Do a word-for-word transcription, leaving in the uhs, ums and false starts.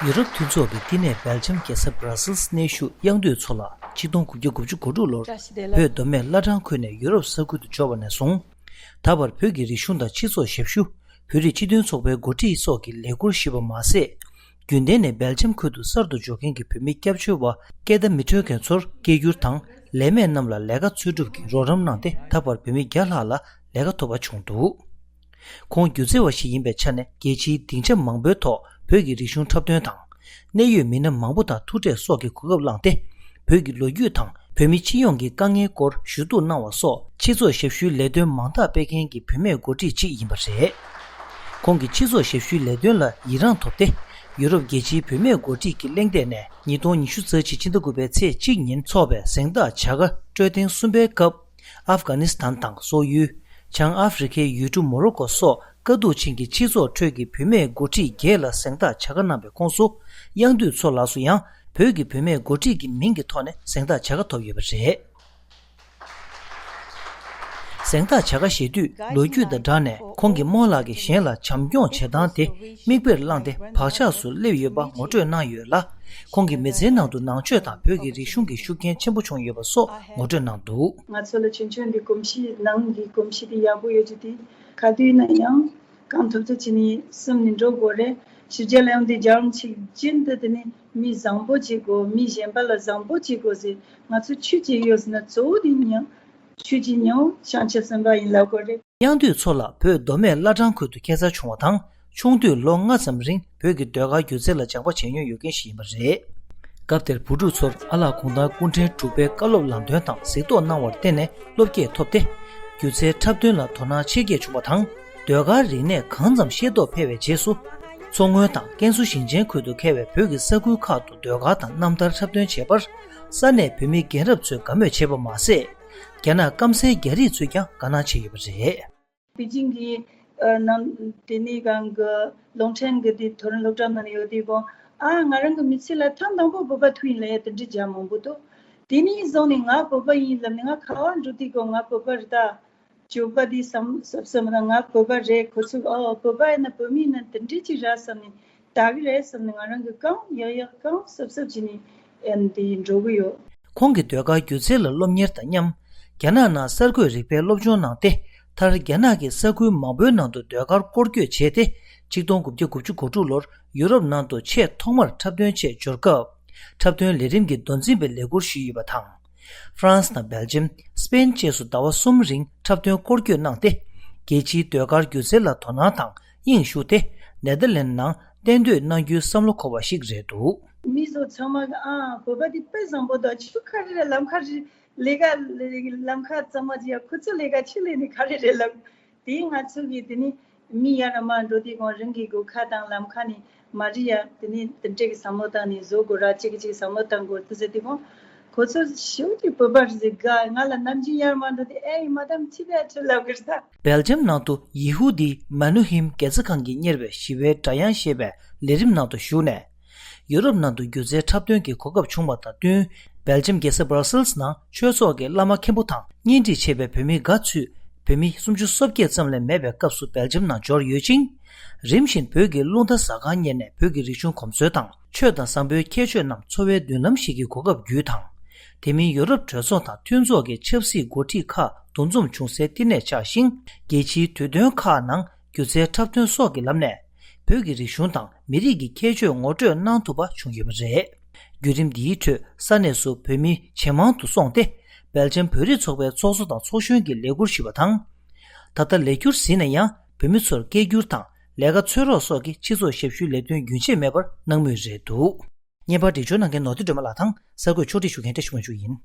ཡུ་རོབ་མཐུན་ཚོགས་ཀྱི་བསྟི་གནས་སྦེལ་ཇམ་རྒྱལ་ས་བྷ་ར་སིལ་གནས་བཞུགས་དབྱངས་སྟོད་མཚོ་ལགས་ཆིག་སྟོང་དགུ་བརྒྱ་དགུ་བཅུ་གོ་དྲུག་ལོར་བོད་མདོ་སྨད་བླ་བྲང་ཁུལ་ནས་ཡུ་རོབ་ས་ཁུལ་དུ་འབྱོར་བ་ནས་བཟུང་། ད་བར་བོད་ཀྱི་རིག་གཞུང་དང་སྤྱི་ཚོགས་ཞབས་ཞུ། བོད་རིགས་སྤྱི་མཐུན་ཚོགས་པའི་འགོ་ཁྲིད་སོགས་ཀྱི་ལས་ཁུར་ཞུས་པ་མ་ཟད། རྒྱུན་ལྡན་ནས་སྦེལ་ཇམ་ཁུལ་དུ་གསར་དུ་འབྱོར་མཁན་གྱི་བོད་མི་སྐྱབས་བཅོལ་བ་སྐད་བརྡ་མི་འཕྲོད་མཁན་ཚོར་སྐད་སྒྱུར་དང་། ལས་མེད་རྣམས་ལ་ལས་ཀ་འཚོལ་སྒྲུབ་ཀྱི་རོགས་རམ་གནང་སྟེ། ད་བར་བོད་མི་བརྒྱ་ལྷག་ལ་ལས་ཀ་ཐོབ་པ་བྱུང་འདུག། ཁོང་སྒྱུ་རྩལ་བ་ཞིག་ཡིན་པའི་ཆ་ནས། རྒྱལ་སྤྱིའི་སྡིངས་ཆ་མང་པོའི་ཐོག་བོད་ཀྱི་རིག་གཞུང་འཁྲབ་སྟོན་དང་། གནད་ཡོད་མི་སྣ་མང་པོ་དང་ཐུག་འཕྲད་སོགས་ཀྱི་གོ་སྐབས་བླངས་ཏེ། བོད་ཀྱི་ལོ་རྒྱུས་དང་བོད་མི་སྤྱི་ཡོངས་ཀྱི་དཀའ་ངལ་སྐོར་ཞུ་གཏུག་གནང་བ་སོགས་སྤྱི་ཚོགས་ཞབས་ཞུའི་ལས་དོན་མང་དག་སྤེལ་མཁན་གྱི་བུད་མེད་འགོ་ཁྲིད་ཅིག་ཡིན་པ་རེད། ཁོང་གིས་སྤྱི་ཚོགས་ཞབས་ཞུའི་ལས་དོན་ལ་ཡི་རངས་ཐོབ་སྟེ། ཡུ་རོབ་རྒྱལ་སྤྱིའི་བུད་མེད་འགོ་ཁྲིད་ཀྱི་གླེང་སྟེགས་ནས་ཉིས་སྟོང་ཉི་ཤུ་རྩ་གཅིག་ཕྱི་ཟླ་དགུ་པའི་ཚེས་གཅིག་ཉིན་འཚོགས་པའི་གཟེངས་རྟགས་བྱ་དགའ་སྤྲོད་ཐེངས་གསུམ་པའི་སྐབས། ཨབ་གྷ་ནི་སི་ཐན་དང་སོག་ཡུལ། བྱང་ཨ་ཧྥེ་རི་ཁའི་ཡུལ་གྲུ་མོ་རོ་ཀོ་སོགས་དཀའ་སྡུག་ཅན་གྱི་སྤྱི་ཚོགས་ཁྲོད་ཀྱི་བུད་མེད་འགོ་ཁྲིད་བརྒྱད་ལ་གཟེངས་རྟགས་བྱ་དགའ་གནང་བའི་ཁོངས་སུ། དབྱངས་སྟོད་མཚོ་ལགས་སུ་ཡང་བོད་ཀྱི་བུད་མེད་འགོ་ཁྲིད་ཀྱི་མིང་གི་ཐོག་ནས་གཟེངས་རྟགས་བྱ་དགའ་ཐོབ་ཡོད་པ་རེད། གཟེངས་རྟགས་བྱ་དགའ་བཞེས་དུས་ལོ་རྒྱུས་དང་སྦྲགས་ནས་ཁོང་གིས་རྨོ་ལགས་ཀྱིས་གཞན་ལ་བྱམས་སྐྱོང་བྱེད་སྟངས་དེ་མིག་དཔེར་བླངས་ཏེ་བག་ཆགས་སུ་སླེབས་ཡོད་པ་ངོ་སྤྲོད་གནང་ཡོད་ལ། ཁོང་གི་མི་ཚེའི་ནང་དུ་ནང་ཆོས་དང་བོད་ཀྱི་རིག་གཞུང་གི་ཤུགས་རྐྱེན་ཆེན་པོ་བྱུང་ཡོད་པ་སོགས་ངོ་སྤྲོད་གནང་འདུག། ང་ཚོ་ལ་ཆུང་ཆུང་འདི་གོམས་གཤིས་ནང་གི་གོམས་གཤིས་དེ་ཡག་པོ་ཡོད་རྒྱུ་དེ་ག་དུས་ན་ཡང་གང་ཐུབ་ཐུབ་བྱས་ནས་སེམས་ནས་འགྲོ་དགོས་རེད། ཕྱི་རྒྱལ་ལ་ཡོང་དུས་རྒྱལ་བ་ཆེ་རྒྱུན་དུ་དེ་ནས་མི་བཟང་པོ་བྱེད་དགོས། མི་གཞན་པ་ལ་བཟང་པོ་བྱེད་དགོས་ཟེར། ང་ཚོ་ཆོས་བྱེད་ཡོད་ཟེར་ན་གཙོ་བོ་དེ་ཡང་ཆོས་ཀྱི་ཉོན་བྱང་ཆུབ་སེམས་དཔའ་ཡིན་ལབ་དགོས་རེད། དབྱངས་སྟོད་མཚོ་ལགས་བོད་མདོ་སྨད་བླ་བྲང་ཁུལ་དུ་སྐྱེས་འཚར་བྱུང་བ་དང་། ཆུང་དུས་ལོ་ལྔ་ཙམ་རིང་བོད་ཀྱི་ཟློས་གར་སྒྱུ་རྩལ་ལ་སྦྱངས་པ་བྱས་མྱོང་ཡོད་མཁན་ཞིག་ཡིན་པ་རེད། སྐབས་དེར་བུ་ཕྲུག་ཚོར་ཨ་ལགས་གུང་ཐང་སྐུ་ཕྲེང་དྲུག་པའི་བཀའ་སློབ་ལམ་སྟོན་དང་གཟིགས་རྟོག་གནང་བར་བརྟེན་ནས་སློབ་སྐྱེས་ཐོབ་སྟེ། སྒྱུ་རྩལ་འཁྲབ་སྟོན་ལ་དོ་སྣང་ཆེར་སྐྱེད་བྱུང་བ་དང་། ཟློས་གར་རིག་གནས་གང་ཙམ་ཤེས་རྟོགས་འཕེལ་བའི་རྗེས་སུ། མཚོ་སྔོན་དང་ཀན་སུའུ་ཞིང་ཆེན་ཁུལ་དུ་ཁེལ་བའི་བོད་ཀྱི་ས་ཁུལ་ཁག་ཏུ་ཟློས་གར་དང་རྣམ་ཐར་འཁྲབ་སྟོན་བྱས་པར། ས་གནས་བོད་མི་རྒན་རབས་ཚོས་དགའ་མོས་བྱས་པ་མ་ཟད། རྒྱ་ནག་སྐམ་སའི་རྒྱ་རིགས་ཚོས་ཀྱང་དགའ་སྣང་བྱས་ཡོད་པ་རེད། པེ་ཅིང་གི་ཨ་ནང་དེ་ནས་གང་གི་ལུང་ཕྲན་གི་དེ་མཐོ་རིམ་སློབ་གྲྭ་ནང་ཡོད་དུས་གོ། ཨ་ང་རང་གི་མི་ཚེ་ལ་ཐེངས་དང་པོ་བོད་པ་ཐུག་ཡིན་ལབ་ཡ་དེ་འདྲ་རྒྱ་མང་པོ་འདུག། དེ་ནས་བཟུང་ནས་ང་བོད་པ་ཡིན་ལབ་ནས། ང་ག་བ་འགྲོ་དུས་གོ་ང་བོད་པ་རེད་ད། སྤྱོད་པ་འདི་བསམ་བསམ་བསམ་ན་ང་བོད་པ་རེད། ཁོ་ཚོ་ཨོ་བོད་པ་ཡིན་ན་བོད་མི་ཡིན་ན་དེ་འདྲ་ཅིག་རེད་བསམ་ནས། ད་གི་རེད་བསམ་ནས་ང་རང་གི་གང་ཡག་ཡག་གང་གསབ་གསབ་བྱས་ནས་ཨེམ་དེ་འགྲོ་གི་ཡོད། ཁོང་གིས་ཟློས་གར་སྒྱུ་རྩལ་ལ་སློབ་གཉེར་དང་མཉམ། རྒྱ་ནག་ནང་གསར་འགོད་རིག་པའི་སློབ་སྦྱོང་གནང་སྟེ། མཐར་རྒྱ་ནག་གི་ས་ཁུལ་མང་པོའི་ནང་དུ་ཟློས་གར་སྐོར་སྐྱོད་བྱས་ཏེ། ཆིག་སྟོང་དགུ་བརྒྱ་དགུ་བཅུ་གོ་དྲུག་ལོར་ཡུ་རོབ་ནང་དུ་ཆེས་ཐོག་མར་འཁྲབ་སྟོན་ཆེད་འབྱོར་སྐབས། འཁྲབ་སྟོན་ལས་རིམ་གྱི་མདོ་འཛིན་པའི་ལས་ཁུར་ཞུས་ཡོད་པ་དང་། ཧྥ་རན་སི་དང་སྦེལ་ཇམ། སི་པེན་བཅས་སུ་ཟླ་བ་གསུམ་རིང་འཁྲབ་སྟོན་སྐོར་སྐྱོད་གནང་སྟེ། རྒྱལ་སྤྱིའི་ཟློས་གར་སྒྱུ་རྩལ་ལ་དོ་སྣང་དང་དབྱིངས་ཞུགས་ཏེ། ནེ་དར་ལེན་ནང་གཏན་སྡོད་གནང་རྒྱུའི་བསམ་བློ་འཁོར་བ་ཞིག་རེད་འདུག། མི་ཚོ་ཚང་མ་གི་ཨ་བོད་པ་འདི་དཔེ་བཟང་པོ་འདུག། ཆུ་ཁ་རེ་རེ་ལམ་ཁ་རེ་ལས་ཀ་ལས་ལམ་ཁ་གཙང་མ་ཅིག་ཡ། ཁོ་ཚོ་ལས་ཀ་ཆུ་ལས་ནི་ཁ་རེ་རེ་ལབ། དེ་ང་ཚོ་གི་དེ་ནི་མི་ཡར་མར་འགྲོ་དུས་གང་རང་གི་སྒོ་ཁ་དང་ལམ་ཁ་ནི་མ་རི་ཡ། དེ་ནི་དེ་འདྲས་ཀྱི་བསམ་བློ་བཏང་ནས་བཟོ་དགོས་ར། གཅིག་གིས་གཅིག་བསམ་བློ་བཏང་དགོས་དུས་ཟེར་དུས་གང་ཁོ་ཚོ་ཞེ་པོ་ཅིག་བོད་པ་རེད་ཟེར་དགའ། ང་ལ་ནམ་རྒྱུན་ཡར་མར་འགྲོ་དུས་ཨེ་ཡི་མ་དམ་ཆི་བས་ཆུ་ལབ་གི་རེད་ད། སྦེལ་ཇམ་ནང་དུ་ཡེ་ཧུ་དི་མ་ནུ་ཧིམ་དགེ་རྩ་ཁང་གིས་གཉེར་བའི་ཞི་བའི་སྒྲ་དབྱངས་ཞེས་པའི་ལས་རིམ་ནང་དུ་ཞུགས་ནས། ཡུ་རོབ་ནང་དུ་སྒྱུ་རྩལ་འཁྲབ་སྟོན་གྱི་གོ་སྐབས་བྱུང་བ་དང་བསྟུན། སྦེལ་ཇམ་རྒྱལ་ས་སྦར་སིལ་ནང་ཆོས་ཚོགས་ཀྱི་བླ་མ་མཁན་པོ་དང་གཉེན་སྒྲིག་བྱས་པའི་བོད་མི་དགའ་ཚུད་བོད་མི་སུམ་ཅུ་སོ་བརྒྱད་ཙམ་ལས་མེད་པའི་སྐབས་སུ་སྦེལ་ཇམ་ནང་འབྱོར་ཡོད་ཅིང་། རིམ་བཞིན་བོད་ཀྱི་རླུང་རྟ་ཟ་ཁང་གཉེར་ནས་བོད་ཀྱི་རིག་གཞུང་གོམས་སྲོལ་དང་ཆོས་དང་བཟང་པོའི་ཁྱད་ཆོས་རྣམས་འཚོ་བའི་མདུན་ལམ་ཞིག་གི་གོ་སྐབས་བརྒྱུད་དང་། དེ་མིན་ཡོ་རོབ་གྲོས་ཚོགས་དང་མཐུན་ཚོགས་ཀྱི་ཆབ་སྲིད་འགོ་ཁྲིད་ཁག་འདུ་འཛོམས་བྱུང་སའི་བསྟི་གནས་ཆགས་ཤིང་། རྒྱལ་སྤྱིའི་དུས་སྟོན་ཁག་ནང་སྒྱུ་རྩལ་འཁྲབ་སྟོན་སོགས་ཀྱི་ལམ་ནས། བོད་ཀྱི་རིག་གཞུང་དང་མི་རིགས་ཀྱི་ཁྱད་ཆོས་ངོ་སྤྲོད་གནང་ཐུབ་པ་བྱུང་ཡོད་པ་རེད། བརྒྱུད་རིམ་འདིའི་ཁྲོད་ས་གནས་སུ་བོད་མི་ཇེ་མང་དུ་སོང་སྟེ། སྦེལ་ཇམ་བོད་རིགས་ཚོགས་པའི་ཚོགས་གཙོ་དང་ཚོགས་གཞོན་གྱི་ལས་ཁུར་ཞུས་པ་དང་། ད་ལྟ་ལས་འཁྱུར་ཟིན་ན་ཡང་བོད་མི་ཚོར་སྐད་སྒྱུར་དང་ལས་ཀ་འཚོལ་རོགས་སོགས་ཀྱི་སྤྱི་ཚོགས་ཞབས་ཞུའི་ལས་དོན་རྒྱུན་ཆད་མེད་པར་གནང་མུས་རེད་འདུག། བརྙན་པར་འགྲེལ་བརྗོད་གནང་མཁན་ནོར་བུ་སྒྲོལ་མ་ལགས་དང་གསར་འགོད་ཕྱོགས་སྒྲིག་ཞུ་མཁན་བཀྲ་ཤིས་དབང་ཕྱུག་ཡིན།